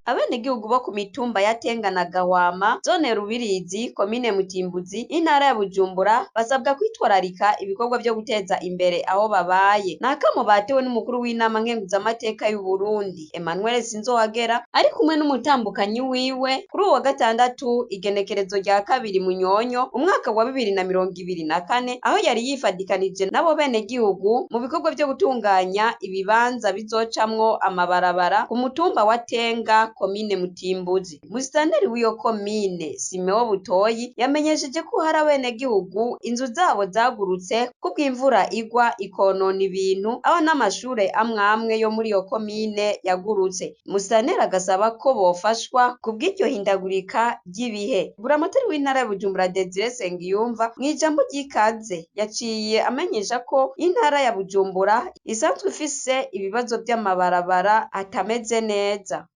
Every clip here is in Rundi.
Abenegihugu bo ku mitumba ya Tenga na Gahwama, zone Rubirizi, komine Mutimbuzi, intara ya Bujumbura, basabwa kwitwararika ibikorwa vyo guteza imbere aho babaye. Ni akamo batewe n'umukuru w'inama nkenguzamateka y'Uburundi, Emmanuel Sinzohagera, ari kumwe n'umutambukanyi wiwe kuri uwu wa gatandatu, igenekerezo rya 2 Munyonyo, umwaka wa 2024, aho yari yifadikanije n'abo benegihugu mu bikorwa vyo gutunganya ibibanza bizocamwo amabarabara ku mutumba wa Tenga, komine Mutimbuzi. Musitanteri w'iyo komine, Simeo Butoyi, yamenyesheje ko hari abenegihugu inzu zabo zagurutse kubw'imvura igwa ikonona ibintu, aho n'amashure amwe amwe yo muri iyo komine yagurutse. Musitanteri agasaba ko bofashwa kubw'iryo hindagurika ry'ibihe. Buramatari w'intara ya Bujumbura, Desire Nsengiyumva, mw'ijambo ry'ikaze yaciye amenyesha ko intara ya Bujumbura isanzwe ifise ibibazo vy'amabarabara atameze neza.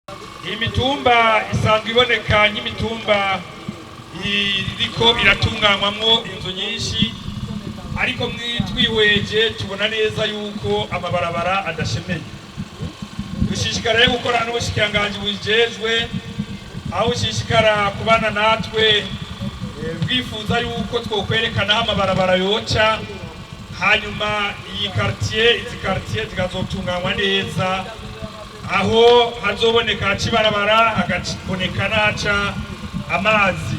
Iyi mitumba isanzwe iboneka nk'imitumba iriko iratunganywamwo inzu nyinshi, ariko twihweje tubona neza yuko amabarabara adashemeye. Dushishikara rero gukorana n'ubushikiranganji bubijejwe, aho bushishikara kubana natwe bwifuza yuko twokwerekana aho amabarabara yoca, hanyuma iyi quartier, izi quartier zikazotunganywa neza, aho hazoboneka haca ibarabara, hagaboneka n'ahaca amazi.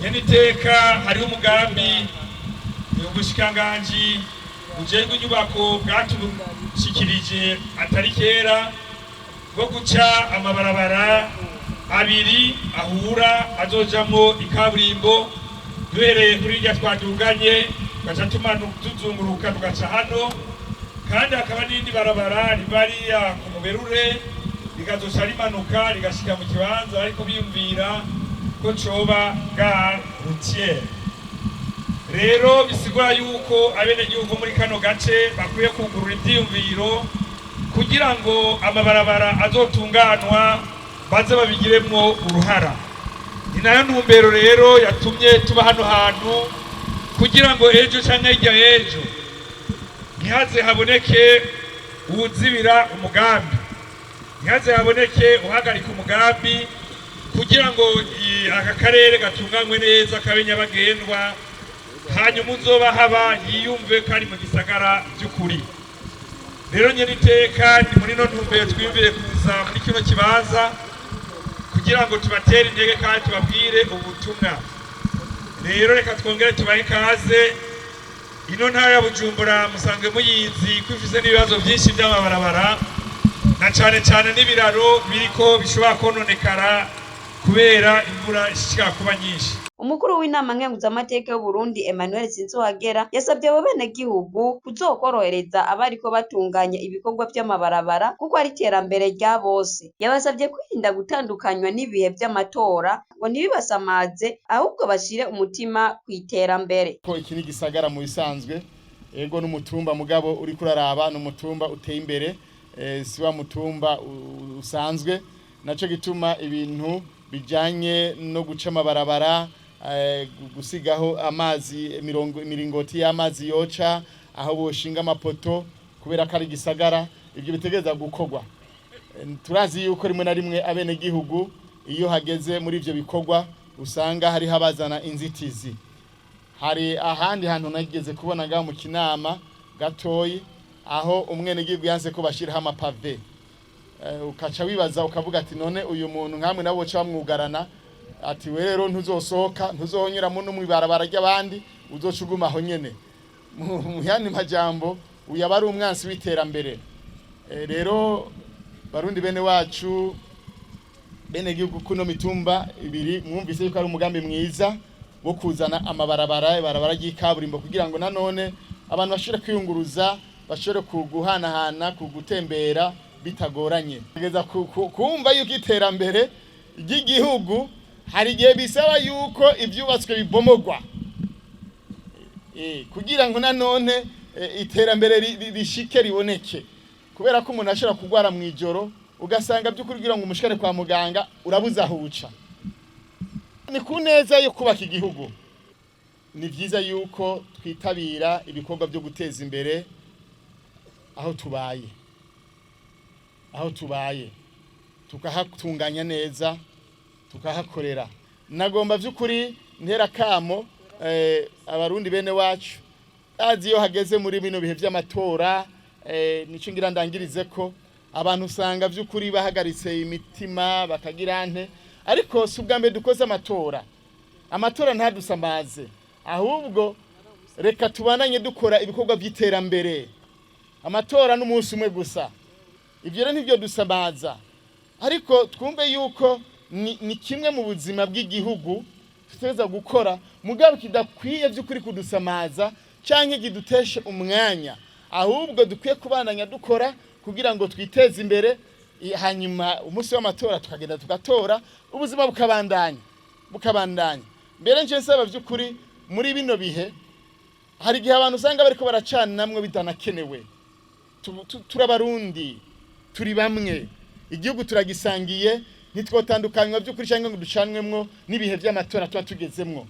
Nyene iteka hariho umugambi ubushikiranganji bujejwe inyubako bwatushikirije atari kera bwo guca amabarabara abiri ahura azojamwo ikaburimbo, duhereye kuri irya twaduganye tugaca tuzunguruka tugaca hano, kandi hakaba n'irindi barabara riva hariya ku Muberure rigazoca rimanuka rigashika mu kibanza bariko biyumvira ko coba gare routière. Rero bisigura yuko abenegihugu muri kano gace bakwiye kugurura ivyiyumviro kugira ngo amabarabara azotunganwa baze babigiremwo uruhara. Ni nayo ntumbero rero yatumye tuba hano hantu, kugira ngo ejo canke hirya y'ejo ntihaze haboneke uwuzibira umugambi, ntihaze haboneke uhagarika umugambi, kugira ngo aka karere gatunganywe neza kabe nyabagendwa, hanyuma uzoba haba yiyumve ko ari mu gisagara by'ukuri. Rero nyene iteka ni muri no ntumbero twiyumvire kuza muri kino kibanza kugira ngo tubatere intege kandi tubabwire ubutumwa. Rero reka twongere tubahe ikaze. Ino ntara ya Bujumbura musanzwe muyizi ko ifise n'ibibazo vyinshi vy'amabarabara, na cane cane n'ibiraro biriko bishobora kononekara kubera imvura ishika kuba nyinshi. Umukuru w'inama nkenguzamateka y'Uburundi, Emmanuel Sinzohagera, yasabye abo benegihugu kuzokorohereza abariko batunganya ibikorwa vy'amabarabara kuko ari iterambere rya bose. Yabasabye kwirinda gutandukanywa n'ibihe vy'amatora ngo ntibibasamaze, ahubwo bashire umutima kw'iterambere. Ko iki ni igisagara mu bisanzwe, ego n'umutumba, mugabo uriko uraraba n'umutumba uteye imbere, si wa mutumba usanzwe. Naco gituma ibintu bijanye no guca amabarabara, gusigaho amazi, imirongo, imiringoti y'amazi yoca, aho boshinga amapoto, kubera ko ari igisagara, ivyo bitegereza gukorwa. Turazi yuko rimwe na rimwe abenegihugu iyo hageze muri ivyo bikorwa usanga hariho abazana inzitizi. Hari ahandi hantu nageze kubona ngaho mu Kinama gatoyi, aho umwenegihugu yanse ko bashiraho amapave. Ukaca wibaza ukavuga ati: "None uyu muntu nkamwe nabo boca bamwugarana?" Ati: "We rero ntuzosohoka, ntuzonyuramo no mw'ibarabara ry'abandi, uzoca uguma aho nyene." Mu yandi majambo, uyu aba ari umwansi w'iterambere. Rero Barundi bene wacu, bene gihugu, kuno mitumba ibiri mwumvise yuko ari umugambi mwiza wo kuzana amabarabara, ibarabara ry'ikaburimbo, kugira ngo nanone abantu bashobore kwiyunguruza, bashobore kuguhanahana, kugutembera bitagoranye. Kugeza kumva yuko iterambere ry'igihugu hari igihe bisaba yuko ivyubatswe bibomogwa, kugira ngo nanone iterambere rishike riboneke, kubera ko umuntu ashobora kurwara mu ijoro, ugasanga by'ukuri kugira ngo umushikare kwa muganga urabuze aho uca. Ni ku neza yo kubaka igihugu. Ni byiza yuko twitabira ibikorwa byo guteza imbere aho tubaye, aho tubaye. Tukahatunganya neza, tukahakorera. Nagomba by'ukuri ntera kamo abarundi bene wacu, azi iyo hageze muri bino bihe by'amatora, nico ngira ndangirize ko abantu usanga by'ukuri bahagaritse imitima bakagira nte, ariko si ubwa mbere dukoze amatora. Amatora ntadusamaze, ahubwo reka tubananye dukora ibikorwa by'iterambere. Amatora n'umunsi umwe gusa, ibyo rero ntibyo dusamaza, ariko twumve yuko ni kimwe mu buzima bw'igihugu tuteza gukora, mugabo kidakwiye by'ukuri kudusamaza cyangwa kiduteshe umwanya, ahubwo dukwiye kubandanya dukora kugira ngo twiteze imbere, hanyuma umunsi w'amatora tukagenda tugatora, ubuzima bukabandanya bukabandanya. Mbere nje nsaba by'ukuri, muri bino bihe hari igihe abantu usanga bariko baracanamwo bidanakenewe. Turabarundi, turi bamwe, igihugu turagisangiye, ntitwotandukanywa by'ukuri cyangwa ngo ducanwemwo n'ibihe by'amatora tuba tugezemwo.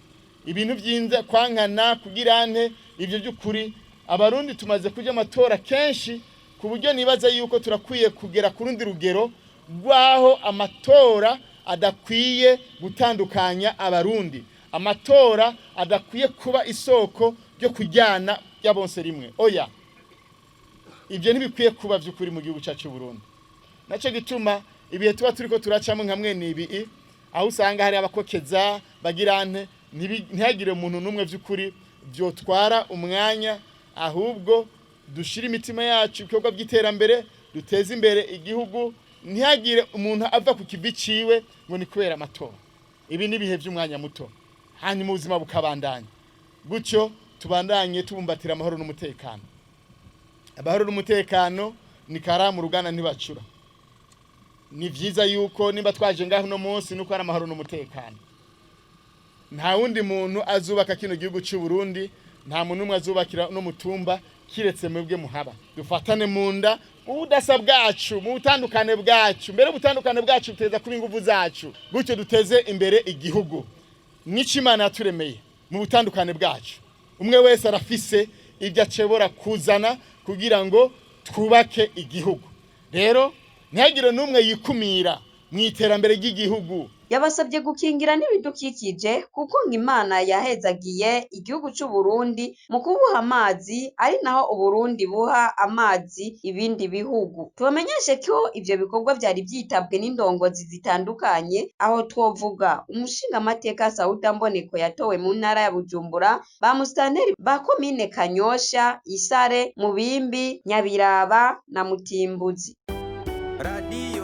Ibintu byinze kwankana kugira nte, ibyo by'ukuri abarundi tumaze kujya amatora kenshi, ku buryo nibaza yuko turakwiye kugera ku rundi rugero rw'aho amatora adakwiye gutandukanya abarundi, amatora adakwiye kuba isoko ryo kujyana ry'abonse rimwe. Oya, ibyo ntibikwiye kuba by'ukuri mu gihugu cyacu cy'u Burundi. Nacyo gituma ibihe tuba turiko turacamo nka mwene ibi, aho usanga hari abakokeza bagira nte, ntihagire umuntu n'umwe by'ukuri byotwara umwanya, ahubwo dushire imitima yacu ibikorwa by'iterambere, duteze imbere igihugu. Ntihagire umuntu ava ku kivi ciwe ngo ni kubera amatora. Ibi ni ibihe by'umwanya muto, hanyuma ubuzima bukabandanya gutyo. Tubandanye tubumbatira amahoro n'umutekano. Amahoro n'umutekano ni kara mu ruganda ntibacura. Ni vyiza yuko nimba twaje ngaho uno munsi nuko ari amahoro n'umutekano. Nta wundi muntu azubaka kino gihugu cy'u Burundi, nta muntu umwe azubakira no mutumba kiretse mwebwe muhaba. Dufatane mu nda mu budasa bwacu, mu butandukane bwacu. Mbere ubutandukane bwacu buteza kuba inguvu zacu, gutyo duteze imbere igihugu nico Imana yaturemeye. Mu butandukane bwacu umwe wese arafise ibyo ashobora kuzana kugira ngo twubake igihugu. Rero ntihagire n'umwe yikumira mu iterambere ry'igihugu. Yabasabye gukingira n'ibidukikije, kuko ngo Imana yahezagiye igihugu c'u Burundi mu kubuha amazi, ari naho Uburundi buha amazi ibindi bihugu. Tubamenyeshe ko ivyo bikorwa vyari vyitabwe n'indongozi zitandukanye, aho twovuga umushingamateka Sauda Mboneko yatowe mu ntara ya Bujumbura, ba musitanteri ba komine Kanyosha, Isare, Mubimbi, Nyabiraba na Mutimbuzi. Radiyo.